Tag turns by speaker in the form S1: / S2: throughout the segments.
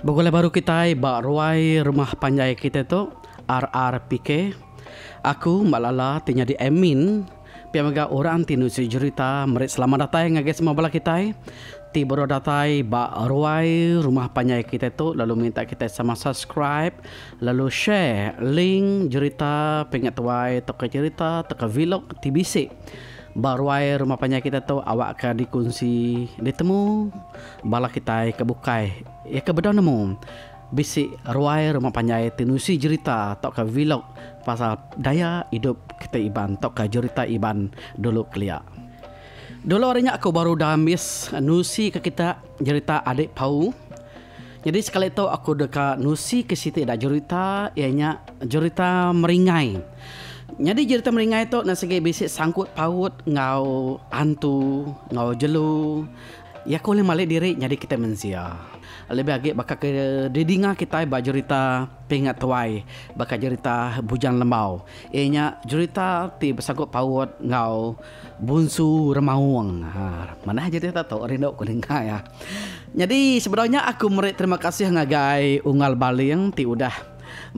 S1: Begulai baru kitai ba ruai rumah panjai kitai tu RRPK. Aku Mbak Lala ti nyadi admin pia mega orang ti nusi jerita meri selamat datai ngagai semua bala kitai ti baru datai ba ruai rumah panjai kitai tu lalu minta kitai sama subscribe lalu share link jerita pengingat tuai tauka jerita tauka vlog ti bisi ba ruai rumah panjai kitai tu awakka dikunsi ditemu. Bala kitai ke bukai iya ke bedau nemu bisi ruai rumah panjai ti nusi jerita tauka vlog pasal daya idup kitai Iban tauka jerita Iban dulu kelia. Dulu ari nya aku baru udah ambis nusi ke kita jerita adik Pau. Nyadi sekali tu aku deka nusi ke siti da jerita iya nya jerita Meringai. Nyadi jerita Meringai tu ne sigi bisi sangkut paut enggau antu enggau jelu. Iya ke ulih malik diri nyadi kitai mensia. Lebih agi baka ke didinga kitai ba jerita Pingat Tuai baka jerita Bujang Lembau iya nya jerita ti besangkut paut enggau Bunsu Remaung. Ha manah jerita tu rindu ku ninga iya. Nyadi sebedau nya aku meri terima kasih ngagai Unggal Baling ti udah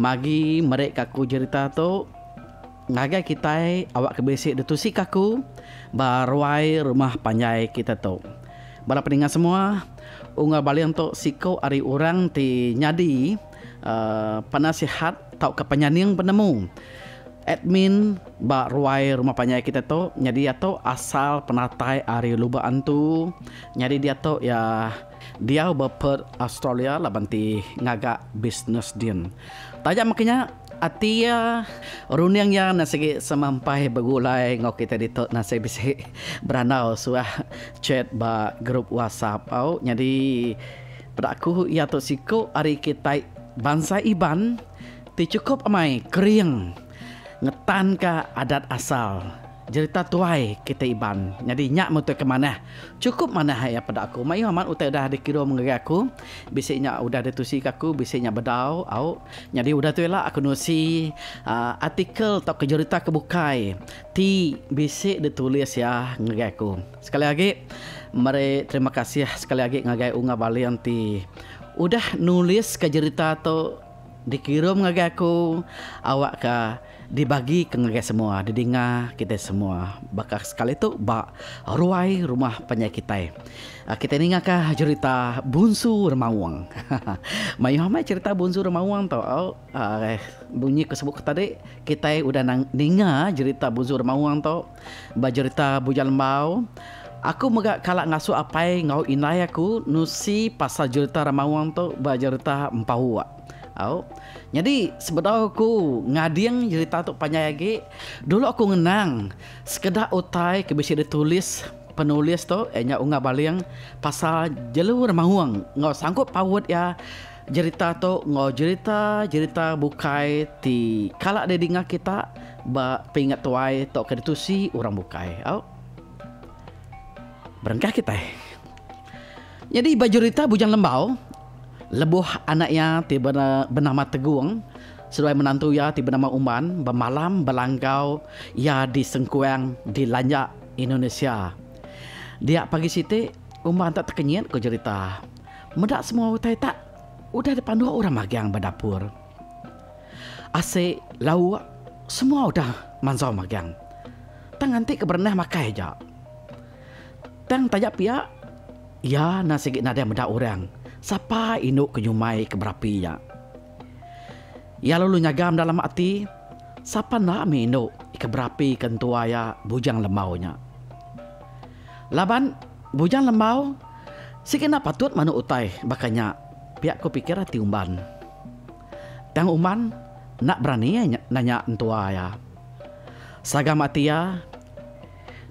S1: magi meri ka aku jerita tu. Ngagai kitai awak ke bisi ditusi ka aku ba ruai rumah panjai kita tu. Bala peninga semua, Unggal Baling tu siku ari orang ti nyadi penasihat tauka penyaning penemu admin ba ruai rumah panjai kita tu. Nyadi iya tu asal penatai ari Lubok Antu. Nyadi diatu iya diau ba Perth, Australia laban ti ngaga bisnes din. Taja meka nya Ati iya, runding iya enda sigi semampai begulai enggau kitai ditu nasib bisi berandau suah chat ba group whatsapp au. Nyadi peda aku iya tu siku ari kitai bansa Iban ti chukup amai kering ngetanka adat asal. Jerita tuai kitai Iban. Nyadi nya meh utai ke manah. Chukup manah iya peda aku. Mayuh amat utai udah dikirum ngagai aku. Bisi nya udah ditusi ka aku, bisi nya bedau au. Nyadi udah tu ila aku nusi aaa artikel tauka jerita ke bukai ti bisi ditulis iya ngagai aku. Sekali agi meri terima kasih sekali agi ngagai Unga Baling ti udah nuliska jerita tu dikirum ngagai aku awakka Dibagi ke ngagai semua, didinga kitai semua baka sekali tu ba ruai rumah panjai kitai. Kitai ninga ka jerita Bunsu Remaung. Mayuh amai jerita Bunsu Remaung tu au bunyi ke sebut ku tadi kitai udah ninga jerita Bunsu Remaung tu ba jerita Bujang Lembau. Aku mega kala ngasuh apai enggau indai aku nusi pasal jerita Remaung tu ba jerita Empauk. Au. Nyadi sebedau aku ngading jerita tu panjai agi, dulu aku ngenang sekeda utai ke bisi ditulis penulis tu iya nya Unga Baling pasal jelu remaung enggau sangkup paut iya jerita tu enggau jerita-jerita bukai ti kala didinga kita ba pingat tuai tauka ditusi orang bukai. Au. Berengkah kitai. Nyadi ba jerita Bujang Lembau, lebuh anak iya ti benama Tegung seduai menantu iya ti benama Umban bemalam belangkau iya di Sengkuang di Lanjak, Indonesia. Dia pagi siti, Umban tak tekenyit ku jerita. Meda semua utai tak udah dipanduk orang magang ba dapur. Asi, lauk, semua udah mansau magang. Tang nganti ke berenah makai aja. Tang taja pia, iya enda sigi nadai meda orang sapa indu ke nyumai ke berapi nya. Iya lalu nyagam dalam ati, sapa enda mih indu ke berapi ke entua iya Bujang Lembau nya. Laban Bujang Lembau sigi enda patut manu utai baka nya pia ku pikir ati Umban. Tang Umban enda berani nanya entua iya. Sagam ati iya.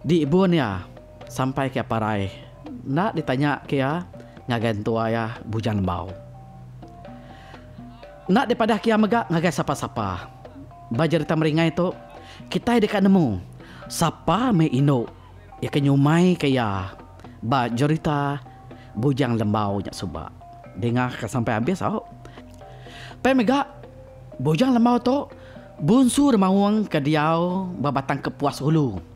S1: Di ibun iya sampai ke parai enda ditanya ke iya ngagai entua iya Bujang Lembau. Enda dipadah ke iya mega ngagai sapa-sapa. Ba jerita Meringai tu kitai deka nemu sapa meh indu iya ke nyumai ke iya ba jerita Bujang Lembau nya suba. Dinga ka sampai abis au. Pai mega Bujang Lembau tu Bunsu Remaung ke diau ba Batang Kepuas Ulu.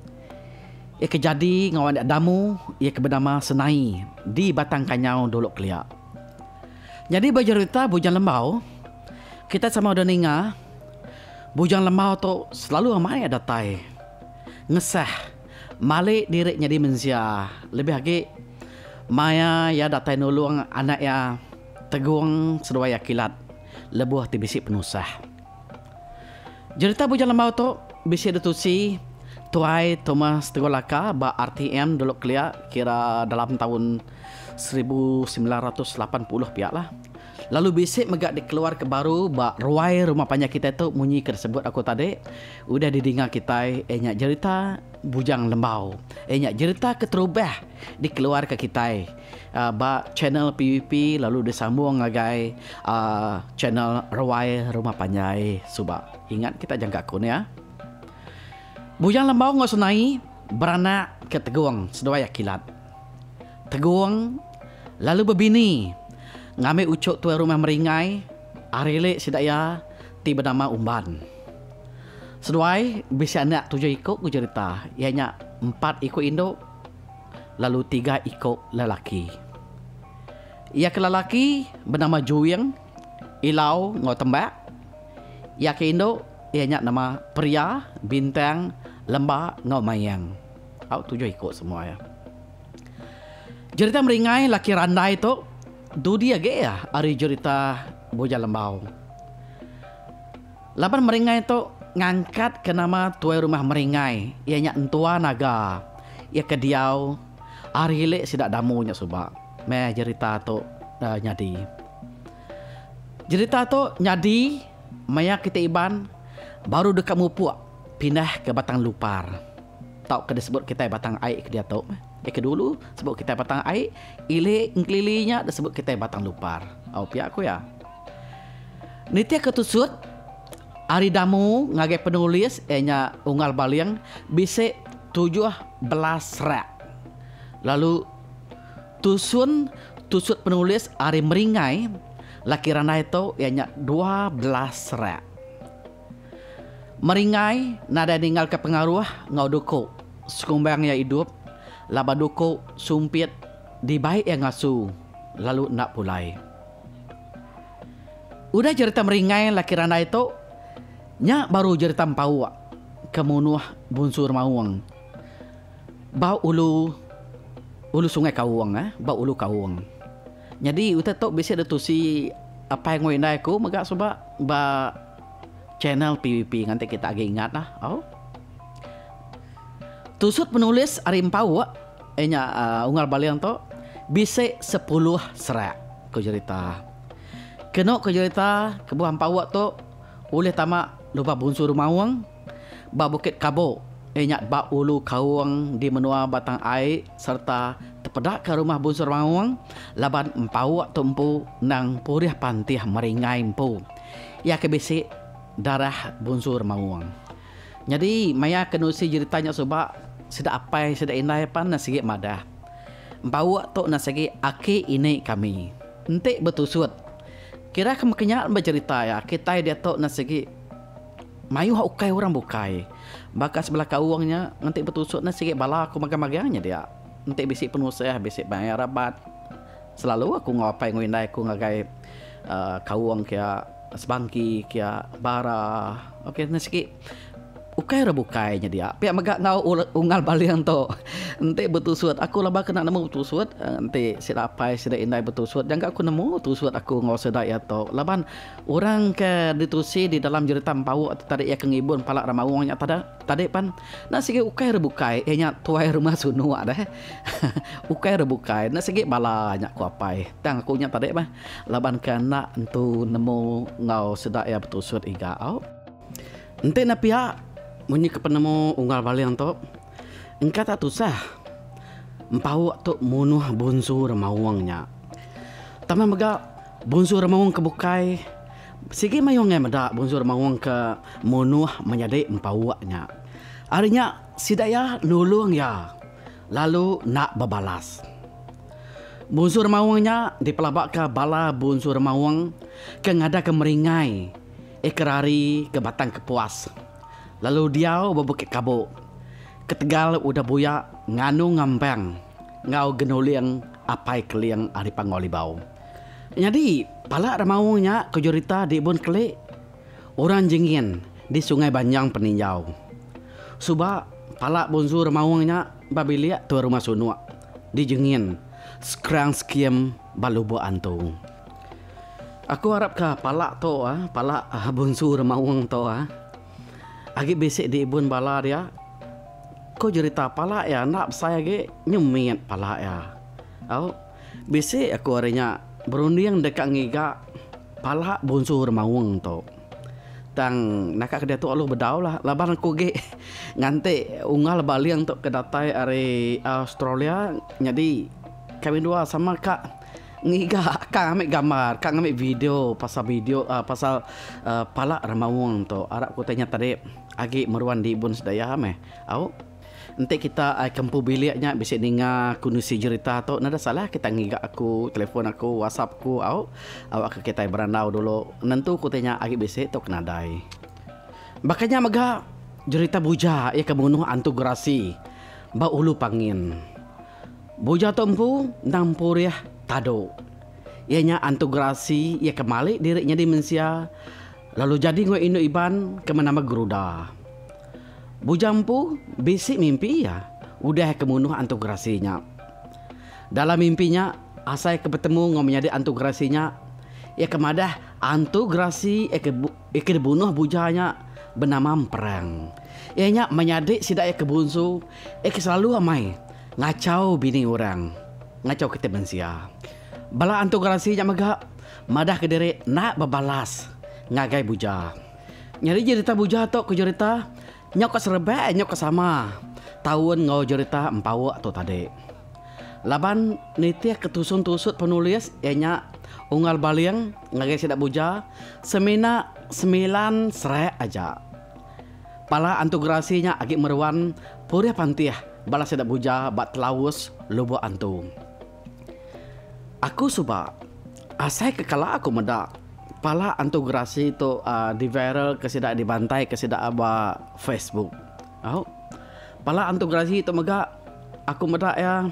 S1: Iya ke jadi enggau anak damu iya ke benama Senai di Batang Kanyau dulu kelia. Nyadi ba jerita Bujang Lembau, kitai sama udah ninga Bujang Lembau tu selalu amai datai ngesah malik diri nyadi mensia lebih agi maya iya datai nulung anak iya Tegong seduai iya Kilat lebuh ti bisi penusah. Jerita Bujang Lembau tu bisi ditusi Tuai Thomas Teguh Laka ba RTM dulu kelia kira dalam taun 1980 pia lah. Lalu bisi mega dikeluarka baru ba ruai rumah panjai kitai tu munyi ke disebut aku tadi udah didinga kitai iya nya jerita Bujang Lembau. Iya nya jerita keterubah dikeluarka kitai ba channel PVP lalu disambung ngagai channel Ruai Rumah Panjai suba. Ingat kita jangka aku nya. Bujang Lembau enggau Senai beranak ke Tegong seduai iya Kilat. Tegong lalu bebini ngambi uchu tuai rumah Meringai ari ili sida iya ti benama Umban. Seduai bisi anak tujuh iku ku jerita iya nya empat iku indu lalu tiga iku lelaki. Iya ke lelaki benama Juing, Ilau enggau Tembak. Iya ke indu iya nya nama Peria, Bintang, Lemba enggau Mayang. Au tujuh iku semua iya. Jerita Meringai laki Randai tu dudi agi iya ari jerita Bujang Lembau. Laban Meringai tu ngangkatka nama tuai rumah Meringai iya nya Entua Naga iya ke diau ari ili sida Damu nya suba meh jerita tu nyadi. Jerita tu nyadi maya kitai Iban baru deka mupuk pindah ke Batang Lupar. Tauka disebut kitai Batang Ai ke diatu meh. Ke dulu sebut kitai Batang Ai, ili engkelili nya disebut kitai Batang Lupar. Au pia ku iya. Nitihka tusut ari Damu ngagai penulis iya nya Unggal Baling bisi 17 serak. Lalu tusun tusut penulis ari Meringai laki randai tu iya nya 12 serak. Meringai nadai ninggalka pengaruh enggau duku sekumbang iya idup laban duku sumpit dibai iya ngasu lalu enda pulai. Udah jerita Meringai laki randai tu, nya baru jerita Empauk ke munuh Bunsu Remaung ba ulu ulu Sungai Kaung eh ba ulu Kaung. Nyadi utai tu bisi ditusi apai enggau indai aku mega suba ba channel PVP nganti kita agi ingat lah au. Tusut penulis ari Empauk iya nya Unggal Baling tu bisi sepuluh serak ku jerita. Kenu ku jerita kebuah Empauk tu ulih tama lubah Bunsu Remaung ba Bukit Kabo iya nya ba Ulu Kaung di menua Batang Ai sereta tepeda ka rumah Bunsu Remaung laban Empauk tu empu endang purih pantih Meringai empu iya ke bisi darah Bunsu Remaung. Nyadi maya ke nusi jerita nya suba sida apai sida indai pan ne sigi madah. Empauk tu ne sigi aki ini kami. Enti betusut kira ke meka nya bejerita iya kitai diatu ne sigi mayuh ukai orang bukai. Baka sebelah kaung nya enti betusut ne sigi bala aku magang-magang nya dia. Enti bisi penusah bisi bayar rabat selalu aku enggau apai enggau indai aku ngagai uhh kaung kia. Sebangki kia bara ok ne sigi ukai ra bukai nya dia pia mega enggau unggal baling tu enti betusut aku laban kena nemu betusut enti sida apai sida indai betusut jangka aku nemu tusut aku enggau sida iya tu laban orang ke ditusi di dalam jerita empauk tu tadi iya ke ngibun pala remaung nya tadi pan enda sigi ukai ra bukai iya nya tuai rumah sunuk deh ukai ra bukai enda sigi bala nya ku apai tang aku nya tadi meh. Laban ke enda entu nemu enggau sida iya betusut iga au. Enti enda pia, munyi ke penemu Unggal Baling tu, engka tak tusah empauk tu munuh Bunsu Remaung nya. Tambah mega Bunsu Remaung ke bukai sigi mayuh enggai meda Bunsu Remaung ke munuh menyadi empauk nya. Ari nya sida iya nulung iya lalu enda bebalas. Bunsu Remaung nya dipelabaka bala Bunsu Remaung ke ngadaka Meringai Ekerari ke Batang Kepuas lalu diau ba Bukit Kabok ketegal udah buya nganu ngampang enggau genuling Apai Keling ari Panggau Libau. Nyadi. Pala remaung nya ku jerita di Bun Kelik, orang jengin di Sungai Banjang Peninjau. Suba, pala bonsu remaung nya ba bilik Tuai Rumah Sunuk di Jengin, Skrang Skim ba Lubok Antu. Aku arapka pala tu, pala bonsu remaung tu agi bisi di ibun bala dia. Ku jerita pala iya enda besai agi nyemit pala iya. Au. Bisi aku ari nya berunding deka ngiga pala bunsu remaung tu. Tang naka ke diatu alu bedau lah laban aku agi nganti unggal baling tu ke datai ari Australia nyadi kami dua sama ka ngiga ka ngambi gambar ka ngambi video pasal video uhh pasal uhh pala remaung tu. Arap ku utai nya tadi agi meruan di ibun sedaya meh au. Enti kita ai ke empu bilik nya bisi ninga aku nusi jerita tu nadai salah kita ngiga aku telefon aku whatsapp aku au awak ke kitai berandau dulu nentu ku ti nya agi bisi tauka nadai. Baka nya mega jerita Buja iya ke munuh antu gerasi ba Ulu Pangin. Buja tu empu endang purih tadu. Iya nya antu gerasi iya ke mali diri nyadi mensia lalu jadi enggau indu Iban ke menama Geruda. Bujang empu bisi mimpi iya udah ke munuh antu gerasi nya. Dalam mimpi nya, asai ke betemu enggau menyadi antu gerasi nya, iya ke madah antu gerasi iya ke iya ke dibunuh buja nya benama Emperang. Iya nya menyadi sida iya ke bunsu iya ke selalu amai ngachau bini orang, ngachau kitai mensia. Bala antu gerasi nya mega madah kediri enda bebalas ngagai buja. Nyadi jerita Buja tu ku jerita nyau ka serebak nyau ka sama taun enggau jerita Empauk tu tadi. Laban nitih ke tusun tusut penulis iya nya Unggal Baling ngagai sida Buja semina semilan serak aja. Pala antu gerasi nya agi meruan purih pantih bala sida Buja ba Telaus Lubok Antu. Aku suba asai ke kala aku meda pala antu gerasi tu di viral ke sida dibantai ke sida ba Facebook. Au pala antu gerasi tu mega aku meda iya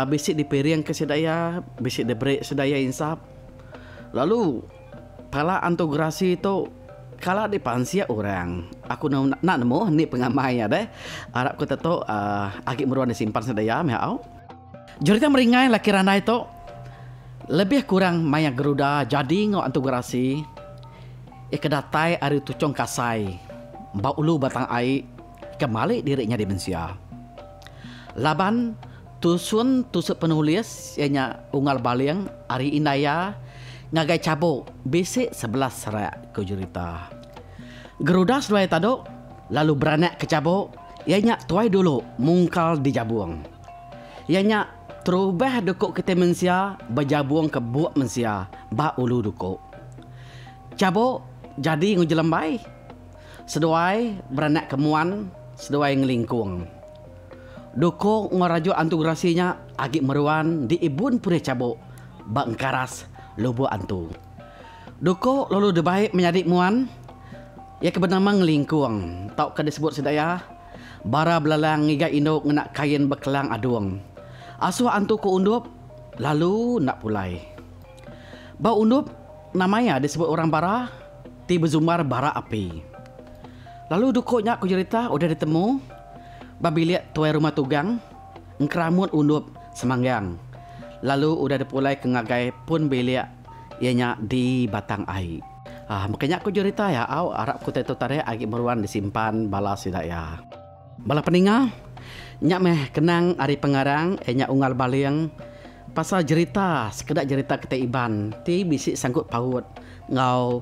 S1: bisi dipiring ke sida iya bisi diberi sida iya insap lalu pala antu gerasi tu kala dipansik orang aku enda nemu ni pengamai iya deh arap ku tetu agi meruan disimpan sida iya meh au. Jerita meringai laki randai tu lebih kurang maya Geruda jadi enggau Antu Gerasi iya ke datai ari Tuchong Kasai ba ulu Batang Ai ke mali diri nyadi mensia. Laban tusun tusut penulis iya nya Unggal Baling ari indai iya ngagai Chabok bisi 11 serak ku jerita. Geruda seduai tadu lalu beranak ke Chabok iya nya tuai dulu mungkal dijabung. Iya nya terubah duku kitai mensia bejabung ke buk mensia ba ulu duku. Chabok jadi enggau Jelembai. Seduai beranak ke Muan, seduai ngelingkung. Duku enggau rajuk antu gerasi nya agi meruan di ibun purih Chabok ba Engkaras Lubok Antu. Duku lalu dibai menyadi Muan iya ke benama Ngelingkung tauka disebut sida iya Bara belelang ngiga indu ngena kain bekelang adung. Asuh antu ku Undup lalu enda pulai. Ba Undup nama iya disebut orang bara ti bezumbar bara api. Lalu duku nya ku jerita udah ditemu ba bilik tuai rumah Tugang engkeramut Undup Semanggang lalu udah dipulai ke ngagai pun bilik iya nya di Batang Ai. Ah meka nya ku jerita iya au arap ku tu tadi agi meruan disimpan bala sida iya. Bala peninga, nya meh kenang ari pengarang iya nya Unggal Baling pasal jerita sekeda jerita kitai Iban ti bisi sangkut paut enggau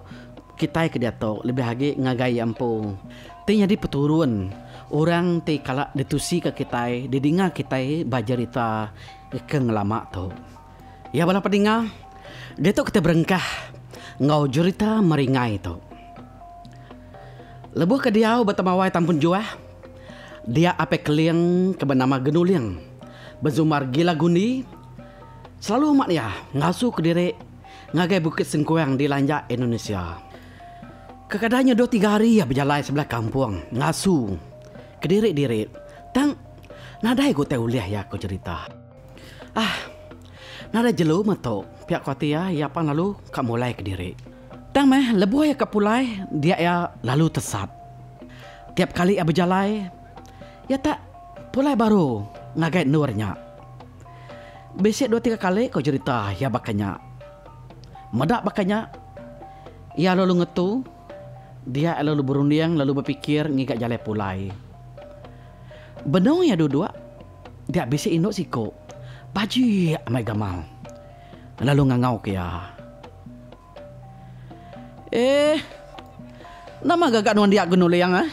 S1: kitai ke diatu lebih agi ngagai iya empu ti nyadi peturun orang ti kala ditusika kitai didinga kitai ba jerita ke ngelama tu. Iya bala peninga, diatu kitai berengkah enggau jerita meringai tu. Lebuh ke diau ba Temawai Tampun Juah, dia Apai Keling ke benama Genuling bezumbar gila gundi selalu amat iya ngasu kediri ngagai Bukit Sengkuang di Lanjak Indonesia. Kekadang nya dua tiga hari iya bejalai sebelah kampung ngasu kediri-diri tang nadai ga utai ulih iya ku jerita. Ah. Nadai jelu meh tu, pia ku ati iya, iya pan lalu ka mulai kediri. Tang meh lebuh iya ka pulai dia iya lalu tesat. Tiap kali iya bejalai, iya tak pulai baru ngagai endur nya. Bisi dua tiga kali ko jerita iya baka nya. Meda baka nya, iya lalu ngetu, dia iya lalu berunding lalu bepikir ngiga jalai pulai. Benung iya duduk, dia bisi indu siku bajik amai gamal lalu ngangau ke iya. Eh, nama gaga nuan dia genuling ah?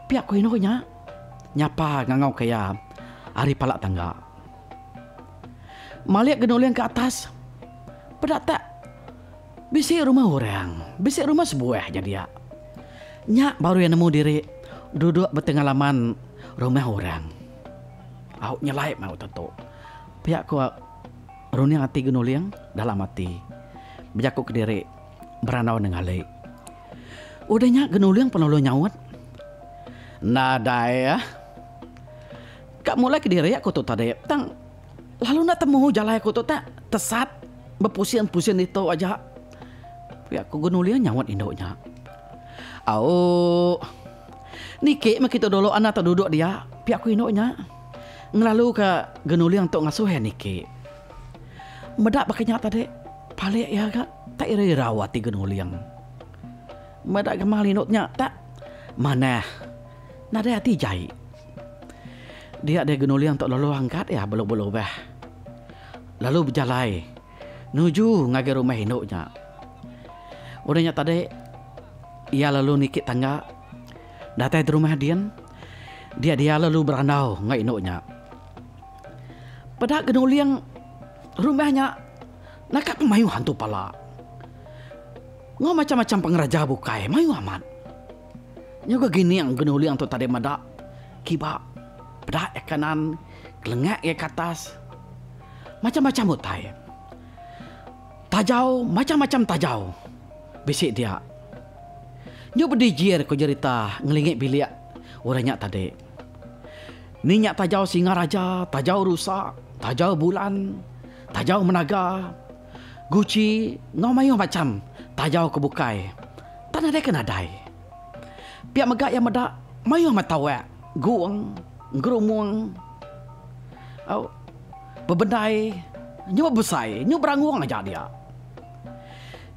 S1: Pia ku indu nya nyapa ngangau ke iya ari pala tangga. Malik genuling ke atas peda tak bisi rumah orang, bisi rumah sebuah nya dia. Nya baru iya nemu diri duduk betengalaman rumah orang. Au nyelai meh utai tu. Pia ku runding ati genuling dalam ati bejaku kediri berandau nengali. Udah nya genuling penulu nyaut. Nadai ah. Ka mulai kediri aku tu tadi tang lalu enda temu jalai aku tu tak tesat bepusing-pusing ditu aja. Pia ku genuling nyaut indu nya. Au. Niki meh kitu dulu anak tu duduk dia, pia ku indu nya. Ngelalu ka genuling tu ngasuh iya niki. Meda baka nya tadi, palik iya ga tak irau-irau ati genuling. Meda gamal indu nya tak manah nadai ati jai. Dia deh genuling tu lalu angkat iya belubah-lubah lalu bejalai nuju ngagai rumah indu nya. Udah nya tadi iya lalu niki tangga datai di rumah din dia dia lalu berandau enggau indu nya. Peda genuling rumah nya naka pemayuh antu pala enggau macam-macam pengeraja bukai mayuh amat. Nyau ga gining genuling tu tadi meda kiba peda iya kanan kelengak iya ke atas macam-macam utai. Tajau macam-macam tajau bisi dia. Nyu bedijir ku jerita ngelingi bilik orang nya tadi. Ni nya tajau singa raja, tajau rusa, tajau bulan, tajau menaga, guchi enggau mayuh macam tajau ke bukai. Tang nadai ke nadai. Pia mega iya meda mayuh amat tawak, gung, gerumung, au bebendai nyu besai nyu berangung aja dia.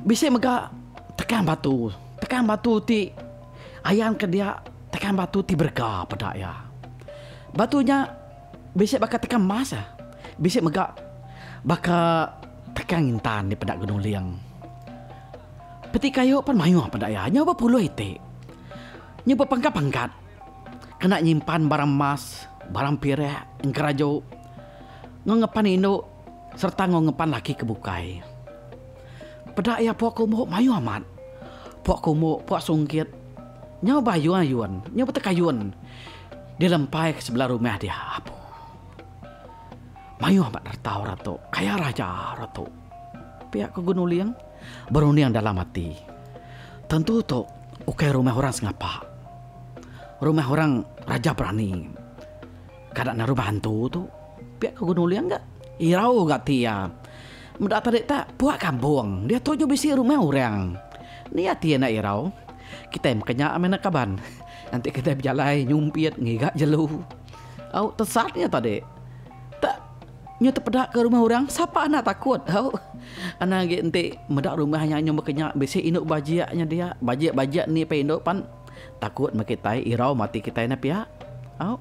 S1: Bisi mega tekang batu, tekang batu ti ayan ke dia tekang batu ti berega peda iya. Batu nya bisi baka tekang emas ah, bisi mega baka tekang intan dipeda Genuling. Peti kayu pan mayuh peda iya nyau bepuluh iti. Nyau bepangkat-pangkat kena nyimpan barang emas, barang pirak, engkeraju enggau ngepan indu sereta enggau ngepan laki ke bukai. Peda iya puak kumbu mayuh amat. Puak kumbu, puak sungkit nyau beayun-ayun, nyau betekayun dilempai ke sebelah rumah dia. Apu. Mayuh amat reta orang tu, kaya raja orang tu. Pia ku Gunuling berunding dalam ati. Tentu tu ukai rumah orang sengapa. Rumah orang raja berani. Kada enda rumah hantu tu. Pia ku Gunuling ga. Irau ga ati iya. Meda tadi tak puak kampung. Diatu nyu bisi rumah orang. Ni ati enda irau. Kitai meka nya meh ne kaban. Enti kitai bejalai nyumpit ngiga jelu. Au tesat nya tadi. Tak nyu tepeda ke rumah orang sapa anak takut au. Anang agi enti meda rumah nya nyu baka nya bisi indu bajik nya dia. Bajik bajik ni pia indu pan takut meh kitai irau mati kitai ne pia. Au.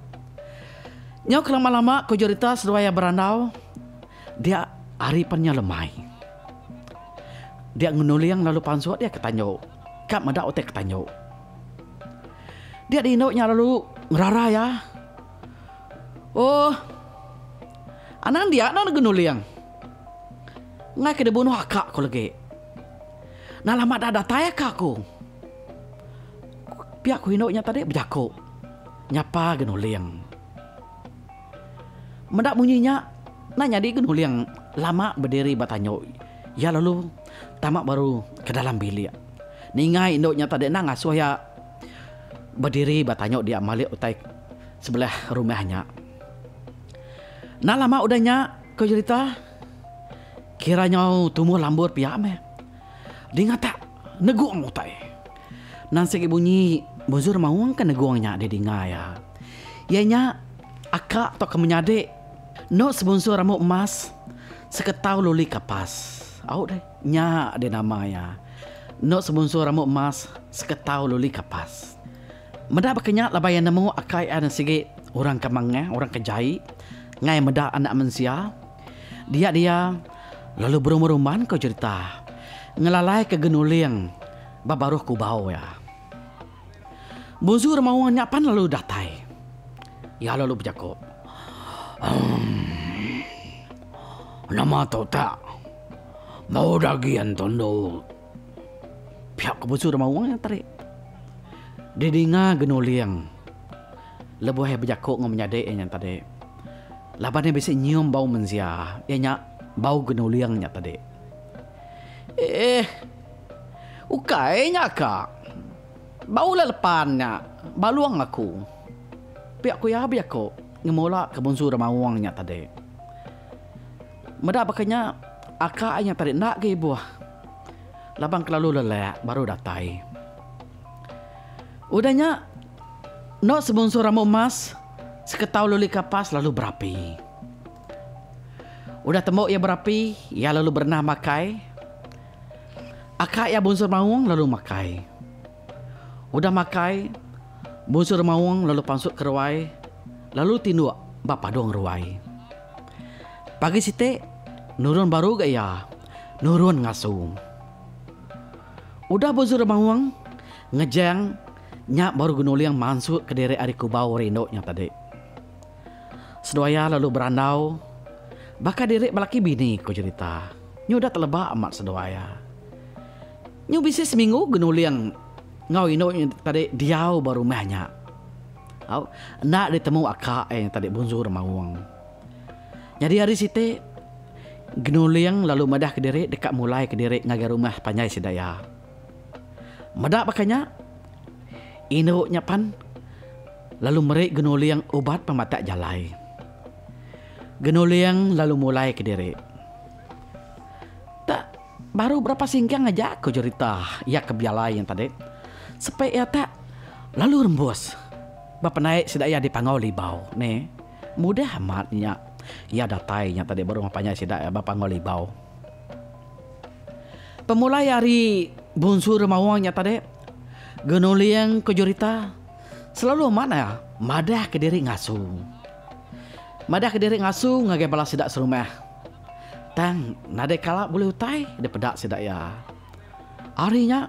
S1: Nyau ke lama lama ku jerita seduai iya berandau dia hari pan nya lemai. Dia ngenuling lalu pansut dia ke tanju. Ka meda utai ke tanju. Dia indu nya lalu ngerara iya. Oh. Anang dia enda negu nuling. Enggai ke dibunuh aka ku legi. Enda lama dah datai aka ku. Pia ku indu nya tadi bejaku. Nyapa ga nuling. Meda munyi nya enda nyadi ga nuling lama bediri ba tanju. Iya lalu tama baru ke dalam bilik. Ninga indu nya tadi enda ngasuh iya bediri ba tanyu dia malik utai sebelah rumah nya. Enda lama udah nya, ku jerita. Kira nyau tumbuh lambur pia meh. Dinga tak negung utai. Nan sigi bunyi buzur maung ke negung nya didinga iya. Iya nya aka tauka menyadi endo sebunsur rambut emas seketau luli kapas. Au deh nya deh nama iya. Endo sebunsur rambut emas seketau luli kapas. Meda baka nya laban iya nemu aka iya sigi orang ke mangah, orang ke jai ngai meda anak mensia. Dia dia lalu berumban-rumban ko jerita ngelalai ke genuling ba baruh kubau iya. Bunsu remaung nya pan lalu datai. Iya lalu bejako, Emm nama tu tak bau dagin tu endu. Pia ko Bunsu remaung nya tadi. Didinga genuling. Lebuh iya bejaku enggau menyadi iya nya tadi, laban iya bisi nyium bau mensia, iya nya bau genuling nya tadi. Eeh. Ukai nya ka. Bau lelepan nya balung aku. Pia ku iya bejaku ngemula ke bunsu remaung nya tadi. Meda baka nya, aka iya nya tadi enda ga ibuh laban kelalu lelak baru datai. Udah nya, enda sebungsu rambut emas, seketau luli kapas lalu berapi. Udah tembu iya berapi, iya lalu berenah makai. Aka iya Bunsur Maung lalu makai. Udah makai, Bunsur Maung lalu pansut ke ruai lalu tinduk ba padung ruai. Pagi siti, nurun baru ga iya, nurun ngasu. Udah Bunsur Maung ngejang nya baru Genuling mansut kediri ari kubau rindu nya tadi. Seduai iya lalu berandau baka diri belaki bini ku jerita. Nyu udah teleba amat seduai iya. Nyu bisi seminggu Genuling enggau indu nya tadi diau ba rumah nya. Au enda ditemu aka iya nya tadi Bunsur Maung. Nyadi hari siti, Genuling lalu madah kediri deka mulai kediri ngagai rumah panjai sida iya. Meda baka nya, indu nya pan lalu meri Genuling ubat pematak jalai. Genuling lalu mulai kediri. Tak baru berapa singkang aja ku jerita iya ke bejalai nya tadi, sepi iya tak lalu rembus ba penaik sida iya di Panggau Libau neh. Mudah amat nya iya datai nya tadi ba rumah panjai sida ba Panggau Libau. Pemulai ari Bunsu Remawang nya tadi, Genuling ku jerita selalu amat iya madah ke diri ngasu. Madah ke diri ngasu ngagai bala sida serumah. Tang nadai kala bulih utai dipeda sida iya. Ari nya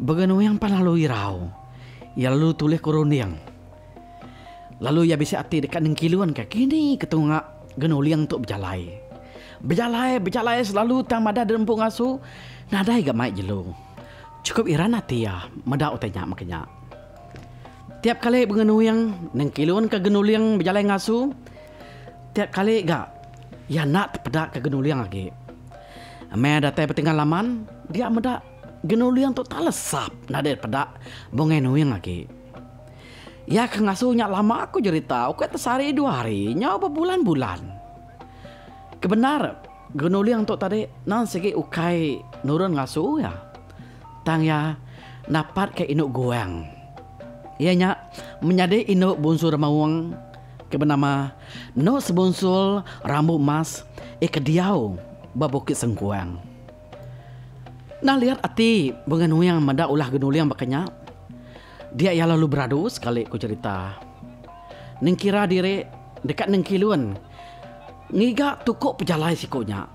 S1: Begenuing pan lalu irau. Iya lalu tulih ku runding. Lalu iya bisi ati deka nengkilunka kini ke tunga Genuling tu bejalai. Bejalai, bejalai selalu tang madah dirempu ngasu, nadai ga mai jelu. Chukup iran ati iya meda utai nya meka nya. Tiap kali bengenuing nengkilunka Genuling bejalai ngasu, tiap kali ga iya enda tepedaka Genuling agi. Meh datai betengah laman, dia meda Genuling tu tak lesap nadai peda Bungai Nuing agi. Iya ke ngasu nya lama ku jerita ukai te sehari dua hari nyau bebulan-bulan. Ke bendar Genuling tu tadi nan sigi ukai nurun ngasu iya. Tang iya napat ke indu guang. Iya nya menyadi indu Bunsu Remaung ke benama Endo Sebunsul Rambu Mas iya ke diau ba Bukit Sengkuang. Nah liat ati Bungai Nuing meda ulah Genuling baka nya. Dia iya lalu beradu sekali ku cherita. Nengkira diri deka nengkilun ngiga tuku pejalai siku nya.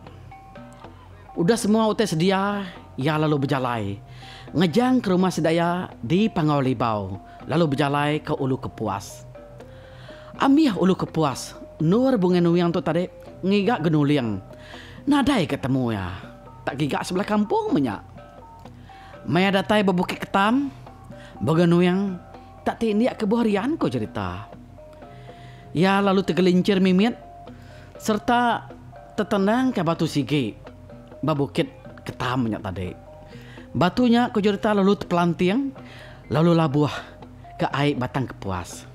S1: Udah semua utai sedia, iya lalu bejalai ngejang ke rumah sida iya di Panggau Libau lalu bejalai ke Ulu Kepuas. Amih Ulu Kepuas endur Bungai Nuing tu tadi ngiga Genuling nadai ga temu iya. Tak giga sebelah kampung meh nya. Maya datai ba Bukit Ketam, Boga Nuing tak ti indik ke buah rian ko jerita. Iya lalu tegelincir mimit sereta tetendangka batu sigi ba Bukit Ketam nya tadi. Batu nya ko jerita lalu tepelanting lalu labuh ke ai Batang Kepuas.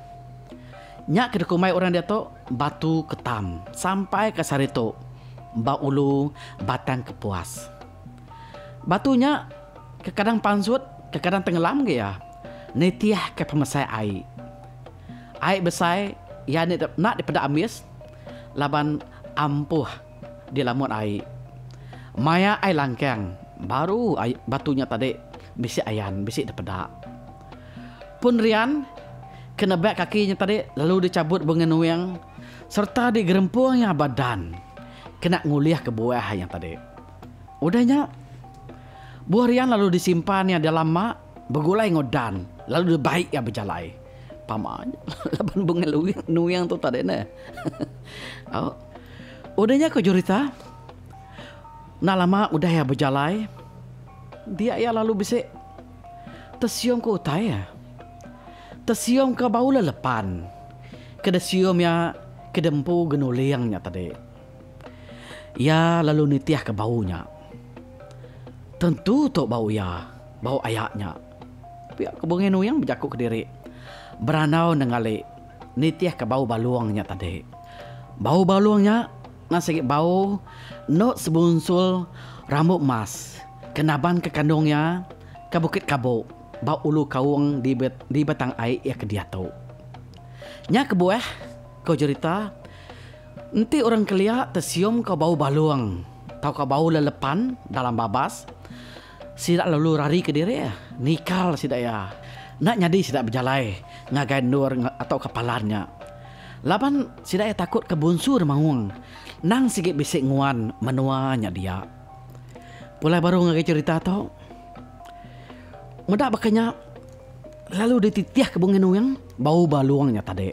S1: Nya ke dikumbai orang diatu Batu Ketam sampai ke sehari tu. ba ulu Batang Kepuas. Batu nya kekadang pansut kekadang tengelam ga iya nitihka pemesai ai. Ai besai iya enda dipeda ambis laban ampuh dilamun ai. Maya ai langkang baru ai batu nya tadi bisi ayan bisi dipeda. Pun rian ke nebak kaki nya tadi lalu dichabut Bungai Nuing sereta digerempung iya ba dan kena ngulihka buah nya tadi. Udah nya, buah rian lalu disimpan iya dalam ma begulai enggau dan lalu dibai iya bejalai. Pama nya laban Bungai Nuing tu tadi neh. Au. Udah nya ku jerita, enda lama udah iya bejalai, dia iya lalu bisi. Tesium ke utai iya. Tesium ke bau lelepan. Ke desium iya ke dempu genuling nya tadi. Iya lalu nitih ke bau nya. Tentu tu bau iya, bau aya nya. Pia ke Bungai Nuing bejaku kediri. Berandau nengali nitih ke bau balung nya tadi. Bau balung nya ngan sigi bau endo sebunsul rambut mas ke naban ke kandung iya ke Bukit Kabok ba Ulu Kaung di di Batang Ai iya ke diatu. Nya kebuah, ko jerita, enti orang kelia tesium ka bau balung tauka bau lelepan dalam babas, sida lalu rari kediri nikal sida iya. Enda nyadi sida bejalai ngagai endur tauka palan nya. Laban sida iya takut ke bunsu remaung endang sigi bisi nguan menua nya dia. Pulai baru ngagai cherita tu. Meda baka nya lalu dititih ke Bungai Nuing bau balung nya tadi.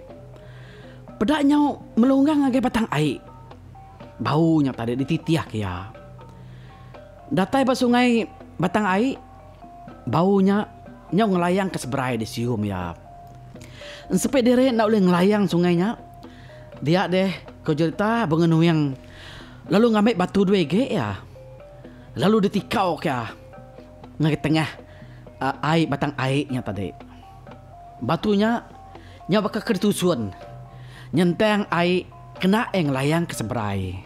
S1: Peda nyau melunggang ngagai batang ai. Bau nya tadi dititih ke iya. Datai ba sungai batang ai bau nya nyau ngelayang ke seberai disium iya. Ensepi diri enda ulih ngelayang sungai nya, dia deh ko jerita Bunga Nuing lalu ngambi batu dua igi iya lalu ditikau ka iya ngagai tengah ai batang ai nya tadi. Batu nya nyau baka ke ditusun nyentang ai kena iya ngelayang ke seberai.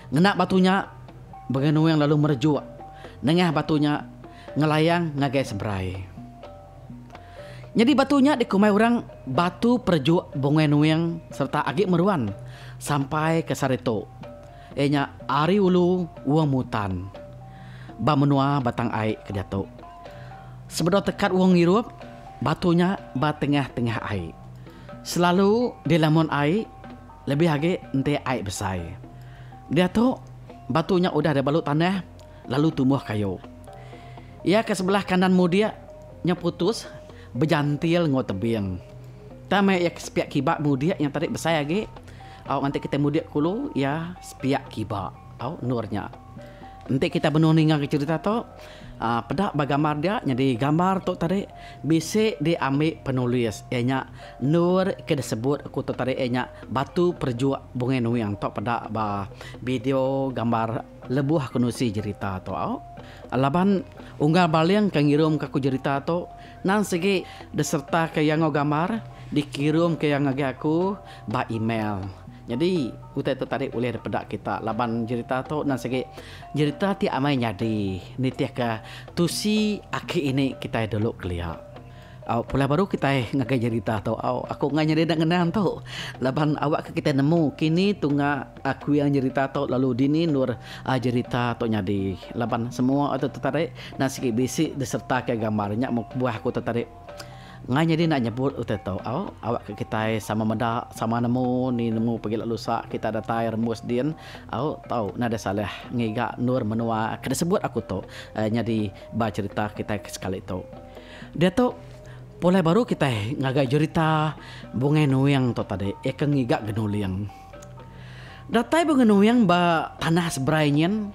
S1: Ngena batu nya Bunga Nuing lalu merejuk nengah batu nya ngelayang ngagai seberai. Nyadi batu nya dikumbai orang Batu Perejuk Bungai Nuing sereta agi meruan sampai ke sehari tu, iya nya ari ulu Wong Mutan ba menua Batang Ai ke diatu. Sebedau tekat Wong Ngirup, batu nya ba tengah-tengah ai. Selalu dilamun ai lebih agi enti ai besai. Diatu, batu nya udah dibalut tanah lalu tumbuh kayu. Iya ke sebelah kanan mudik nya putus bejantil enggau tebing. Tang meh iya ke sepiak kiba mudik nya tadi besai agi au nganti kitai mudik kulu iya sepiak kiba au endur nya. Enti kita benung ninga ke cherita tu aaa peda ba gambar dia nyadi gambar tu tadi bisi diambi penulis iya nya endur ke disebut aku tu tadi iya nya Batu Perejuk Bungai Nuing tu peda ba video gambar. Lebuh aku nusi jerita tu au. Laban unggal baling ke ngirum ke aku jerita tu nang sigi diserta ke iya enggau gambar dikirum ke iya ngagai aku ba email. Nyadi utai tu tadi ulih dipeda kita laban jerita tu nang sigi jerita ti amai nyadi nitih ke tusi aki ini kitai dulu kelia. Au pulai baru kitai ngagai jerita tu au aku enggai nyadi enda ngenang tu laban awak ke kitai nemu kini tunga kuing jerita tu lalu dini endur jerita tu nyadi laban semua tu tetarik enda sigi bisi diserta ke gambar nya meh kebuah aku tetarik enggai nyadi enda nyebut utai tu au awak ke kitai sama meda sama nemu ni nemu pegila lusa kita datai rembus din au tau nadai salah ngiga endur menua ke disebut aku tu nyadi ba cherita kitai ke sekali tu. Diatu, pulai baru kitai ngagai jerita Bungai Nuing tu tadi iya ke ngiga genuling. Datai Bungai Nuing ba tanah seberai nyin,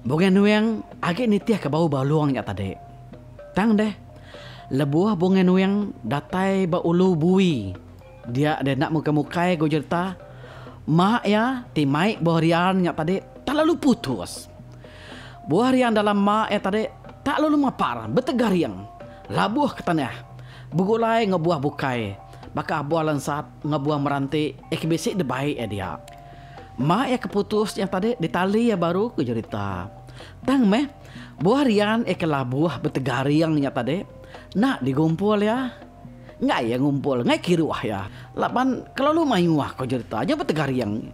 S1: Bungai Nuing agi nitihka bau balung nya tadi. Tang deh, lebuh Bungai Nuing datai ba ulu Bui, dia deh enda mukai-mukai ku jerita, mak iya ti mai buah rian nya tadi tak lalu putus. Buah rian dalam ma iya tadi tak lalu mapar betegaring labuh ke tanah begulai enggau buah bukai baka buah lensat enggau buah meranti iya ke bisi dibai iya dia. Ma iya ke putus nya tadi ditali iya baru ku jerita. Tang meh, buah rian iya ke labuh betegaring nya tadi enda digumpul iya. Enggai iya ngumpul, enggai kiruh iya. Laban kelalu mayuh ku jerita nya betegaring.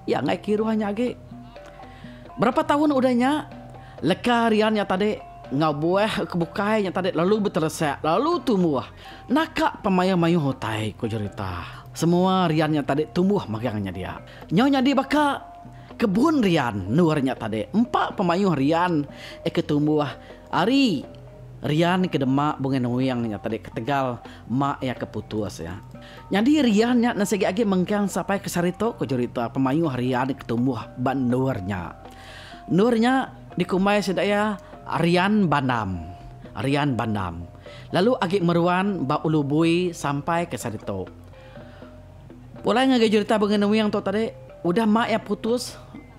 S1: Iya enggai kiruh nya agi. Berapa taun udah nya, leka rian nya tadi enggau buah ke bukai nya tadi lalu beteresak lalu tumbuh naka pemayuh-mayuh utai ku jerita. Semua rian nya tadi tumbuh magang nya dia. Nyau nyadi baka kebun rian endur nya tadi. Empa pemayuh rian ke tumbuh ari rian ke dema Bungai Nuing nya tadi ketegal ma iya ke putus iya. Nyadi rian nya nesigi agi mengkang sampai ke sehari tu ku jerita pemayuh rian ke tumbuh ba endur nya. Endur nya dikumbai sida iya Rian Bandam. Rian Bandam. Lalu agi meruan ba Ulu Bui sampai ke sehari tu. Pulai ngagai jerita Bungai Nuing tu tadi, udah mak iya putus,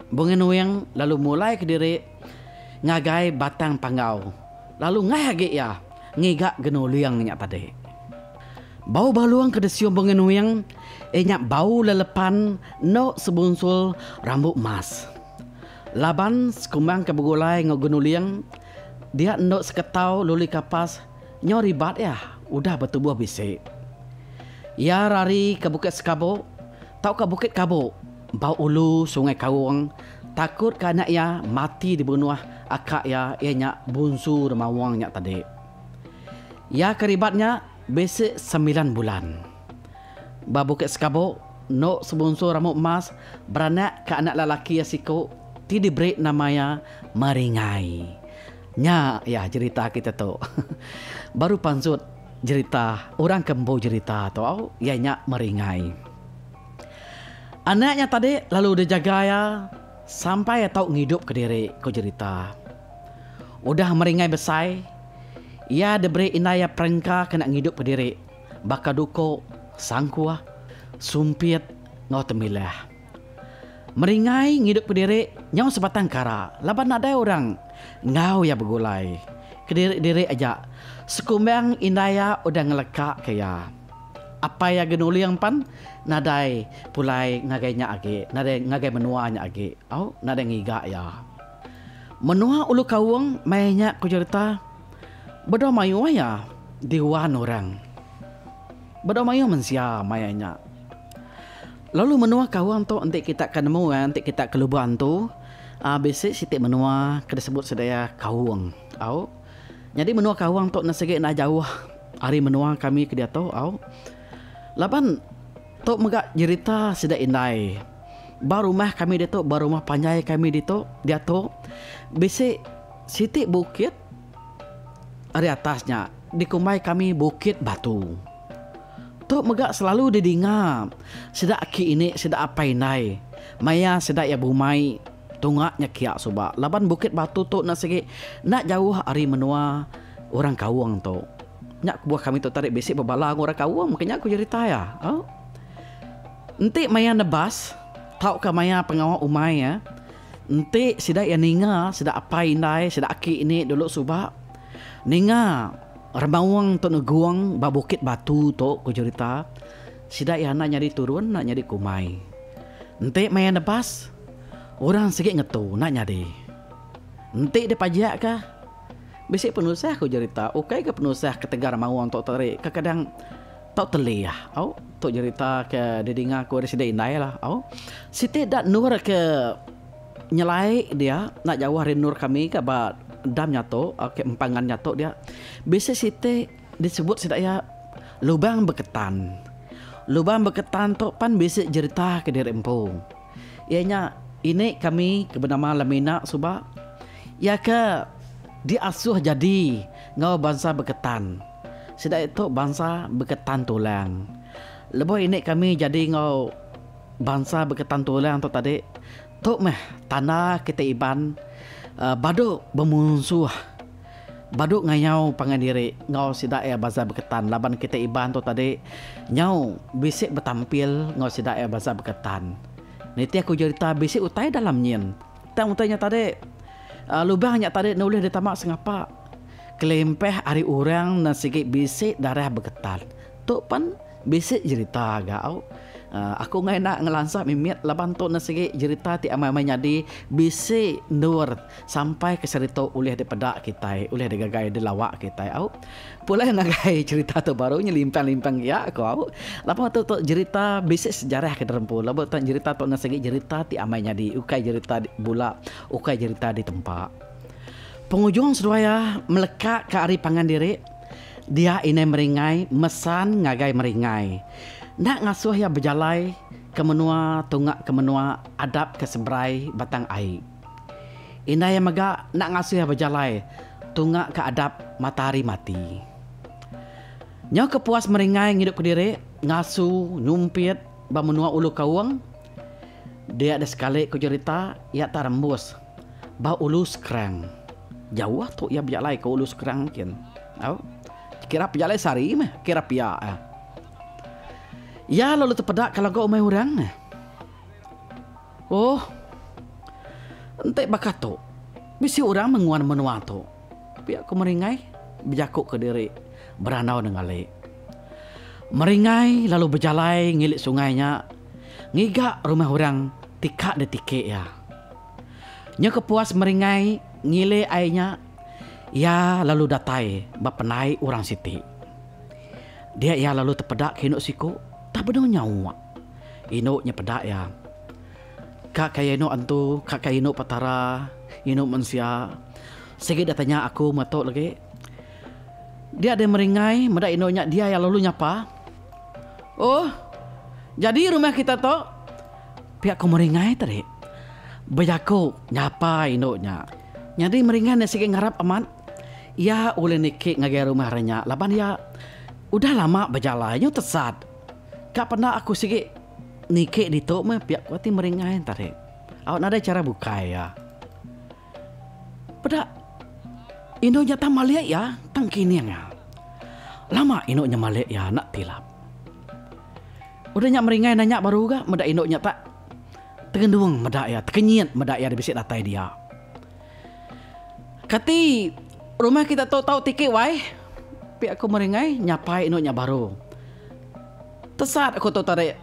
S1: Bungai Nuing lalu mulai kediri ngagai Batang Panggau lalu ngai agi iya ngiga genuling nya tadi. Bau balung ke disium Bungai Nuing iya nya bau lelepan endo sebunsul rambu emas. Laban sekumbang ke begulai enggau genuling dia endo seketau luli kapas nyau ribat iya udah betubuh bisi. Iya rari ke Bukit Sekabuk tauka Bukit Kabuk ba ulu Sungai Kaung takut ke anak iya mati dibunuh aka iya iya nya Bunsu Remaung nya tadi. Iya ke ribat nya bisi semilan bulan. Ba Bukit Sekabuk endo sebunsu Ramu Emas beranak ke anak lelaki iya siku ti diberi nama iya Meringai. Nya iya jerita kita tu. Baru pansut. Jerita orang ke empu jerita tu au iya nya Meringai. Anak nya tadi lalu dijaga iya sampai iya tau ngidup kediri ku jerita. Udah Meringai besai, iya diberi indai iya perengka kena ngidup kediri baka duku, sangkuh, sumpit enggau temilah. Meringai ngidup kediri nyau sebatang kara laban nadai orang enggau iya begulai. Kediri-diri aja sekumbang indai iya udah ngeleka ke iya. Apai iya Genuling pan nadai pulai ngagai nya agi, nadai ngagai menua nya agi. Au nadai ngiga iya. Menua Ulu Kaung maya nya ku jerita bedau mayuh iya diwan orang. Bedau mayuh mensia maya nya. Lalu menua Kaung tu enti kita ke nemu enti kita ke Lubok Antu uhh bisi siti menua ke disebut sida iya Kaung au. Nyadi menua Kaung tu enda sigi enda jauh ari menua kami ke diatu au. Laban tu mega jerita sida indai ba rumah kami ditu ba rumah panjai kami ditu diatu bisi siti bukit ari atas nya dikumbai kami Bukit Batu. Tu mega selalu didinga sida aki ini sida apai indai maya sida iya bumai tunga nya kia suba laban Bukit Batu tu enda sigi enda jauh ari menua orang Kaung tu. Nya kebuah kami tu tadi bisi bebala enggau orang Kaung maka nya ku jerita iya. Au. Enti maya nebas tauka maya pengawa umai iya enti sida iya ninga sida apai indai sida aki ini dulu suba ninga Remaung tu negung ba Bukit Batu tu ku jerita, sida iya enda nyadi turun enda nyadi kumai. Enti maya nebas, orang sigi ngetu enda nyadi. Enti dipajak ka, bisi penusah ku jerita, ukai ga penusah ketegal remaung tu tadi kekadang tau telih au tu jerita ke didinga ku ari sida indai lah au. Siti da endur ke Nyelai dia enda jauh ari endur kami ka ba dam nya tu ke empangan nya tu dia bisi siti disebut sida iya lubang beketan. Lubang beketan tu pan bisi jerita kediri empu. Iya nya ini kami ke benama Lemina suba iya ke diasuh jadi enggau bansa beketan. Sida itu bansa beketan tulang. Lebuh ini kami jadi enggau Bansa Beketan Tulang tu tadi, tu meh tanda kitai Iban badu bemunsuh, badu ngayau pangan diri enggau sida iya bansa Beketan laban kitai Iban tu tadi nyau bisi betampil enggau sida iya bansa Beketan. Nitih ku jerita bisi utai dalam nyin. Tang utai nya tadi lubang nya tadi enda ulih ditama sengapa kelimpah ari orang ne sigi bisi darah Beketan. Tu pan bisi jerita ga au. Aku enggai enda ngelansa mimit laban tu ne sigi jerita ti amai-amai nyadi bisi endur sampai ke saritu ulih dipeda kitai ulih digagai dilawa kitai au. Pulai ngagai cherita tu baru nya limpang-limpang gia ku au. Laban tu tu jerita bisi sejarah ke dirempu laban tu jerita tu ne sigi jerita ti amai nyadi ukai jerita bula ukai jerita ditempa. Pengujung seduai iya meleka ka ari pangan diri dia indai Meringai mesan ngagai Meringai. Enda ngasuh iya bejalai ke menua tunga ke menua adap ke seberai Batang Ai. Indai iya mega enda ngasuh iya bejalai tunga ke adap matahari mati. Nyau ke puas Meringai ngidup kediri ngasu nyumpit ba menua Ulu Kaung dia deh sekali ku jerita iya tak rembus ba Ulu Skrang. Jauh tu iya bejalai ke Ulu Skrang kin. Au. Kira pejalai sehari meh kira pia iya. Iya lalu tepeda ke lagu umai orang neh. Oh. Enti baka tu, bisi orang menguan menua tu. Pia ku Meringai bejaku kediri berandau nengali. Meringai lalu bejalai ngili sungai nya ngiga rumah orang ti ka ditiki iya. Nyau kepuas Meringai ngili ai nya, iya lalu datai ba pendai orang siti. Dia iya lalu tepeda ke indu siku tang benung nyauk. Indu nya peda iya. Ka ka iya indu antu, ka ka indu petara, indu mensia. Sigi deh tanya aku metu lagi. Dia deh meringai meda indu nya dia iya lalu nyapa. Oh, jadi rumah kita tu? Pia ku meringai tadi. Bejaku nyapa indu nya. Nyadi meringai nya sigi ngarap amat. Iya ulih niki ngagai rumah ari nya laban iya udah lama bejalai nyu tesat. Ka penda aku sigi niki ditu meh pia ku ati Meringai tadi. Au nadai chara bukai iya. Peda indu nya tang malik iya tang kining iya. Lama indu nya malik iya enda tilap. Udah nya Meringai nanya baru ga meda indu nya tak tegendung meda iya tekenyit meda iya bisi datai dia. Kati rumah kita tu tau tiki wai? Pia ku Meringai nyapai inu nya baru. Tesat aku tu tadi.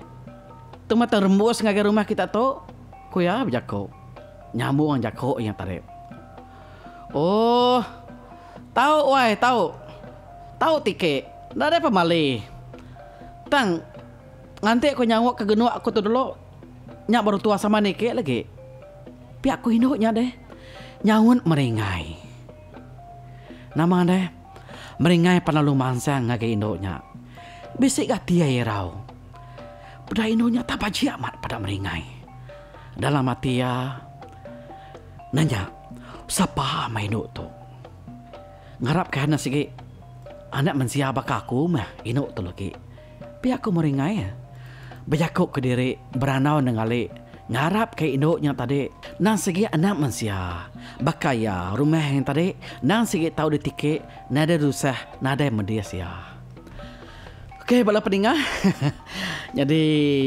S1: Temata rembus ngagai rumah kita tu, ku iya bejaku. Nyambung jaku iya tadi. Oh, tau wai tau. Tau tiki. Nadai pemali. Tang nganti ku nyauk ke genuk aku tu dulu. Nya baru tua sama niki lagi. Pia ku indu nya deh. Nyaut Meringai. Nama deh, Meringai pan lalu mansang ngagai indu nya. Bisi ga ati iya irau. Peda indu nya tak bajik amat peda Meringai. Dalam ati iya nanya, sapa amai indu tu? Ngarap ke anak sigi anak mensia baka aku meh indu tu lagi. Pia ku Meringai bejaku kediri berandau nengali ngarap ke indu nya tadi endang sigi anak mensia baka iya rumah nya tadi endang sigi tau ditiki nadai rusah nadai medis iya. Okey bala peninga nyadi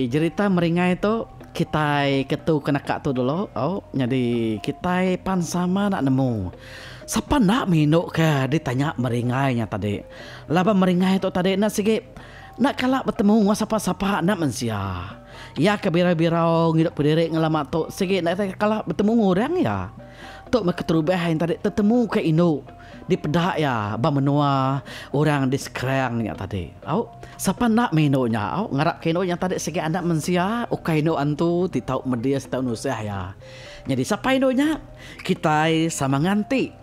S1: jerita Meringai tu kitai ketu ke naka tu dulu au nyadi kitai pan sama enda nemu sapa enda meh indu ke ditanya Meringai nya tadi. Laban Meringai tu tadi enda sigi enda kala betemu enggau sapa-sapa enda mensia. Iya ke birau-birau ngidup kediri ngelama tu sigi enda kala betemu enggau orang iya. Tu meh keterubah iya tadi tetemu ke indu dipeda iya ba menua orang di Skrang nya tadi. Au, sapa enda meh indu nya. Au, ngarap ke indu nya tadi sigi anak mensia ukai indu antu ti tau medis tau nusah iya. Nyadi sapa indu nya? Kitai sama nganti.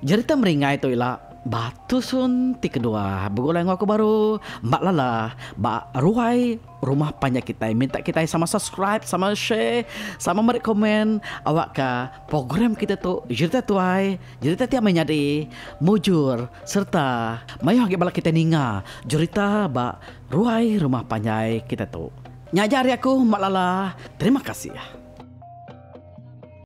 S1: Jerita Meringai tu ila ba tusun ti kedua begulai enggau aku baru Mbak Lala ba ruai rumah panjai kitai minta kitai sama subscribe sama share sama meri komen awakka program kita tu Jerita Tuai Jerita ti amai nyadi mujur sereta mayuh agi bala kitai ninga jerita ba ruai rumah panjai kita tu. Nya aja ari aku Mbak Lala terima kasih.